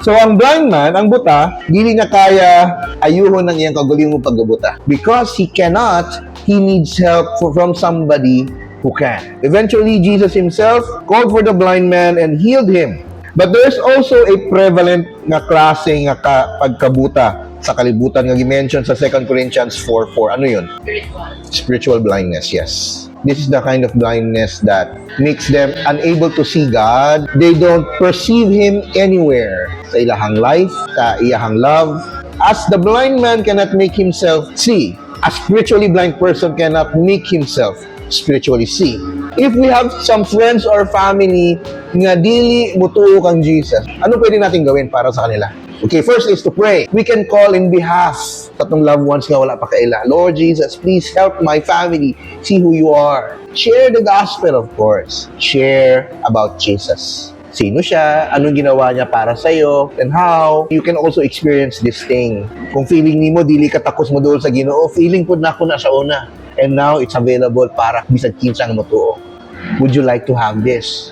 So ang blind man, ang buta, dili niya kaya ayuhon ang iyang kaugalingong pagkabuta. Because he cannot, he needs help from somebody who can. Eventually, Jesus himself called for the blind man and healed him. But there's also a prevalent nga klase nga pagkabuta sa kalibutan nga gi-mention sa 2 Corinthians 4:4. Ano yun? Spiritual. Spiritual blindness, yes. This is the kind of blindness that makes them unable to see God. They don't perceive Him anywhere sa ilahang life, sa iyahang love. As the blind man cannot make himself see, a spiritually blind person cannot make himself spiritually see. If we have some friends or family nga dili mutuo kang Jesus, ano pwede natin gawin para sa kanila? Okay, first is to pray. We can call in behalf sa atong loved ones nga wala pa kaila. "Lord Jesus, please help my family see who you are." Share the gospel, of course. Share about Jesus. Sino siya? Anong ginawa niya para sa'yo? And how? You can also experience this thing. Kung feeling nimo dili ka takos moduol sa Ginoo, feeling pud nako na sa una. And now it's available para bisag kinsa nga motuo. Would you like to have this?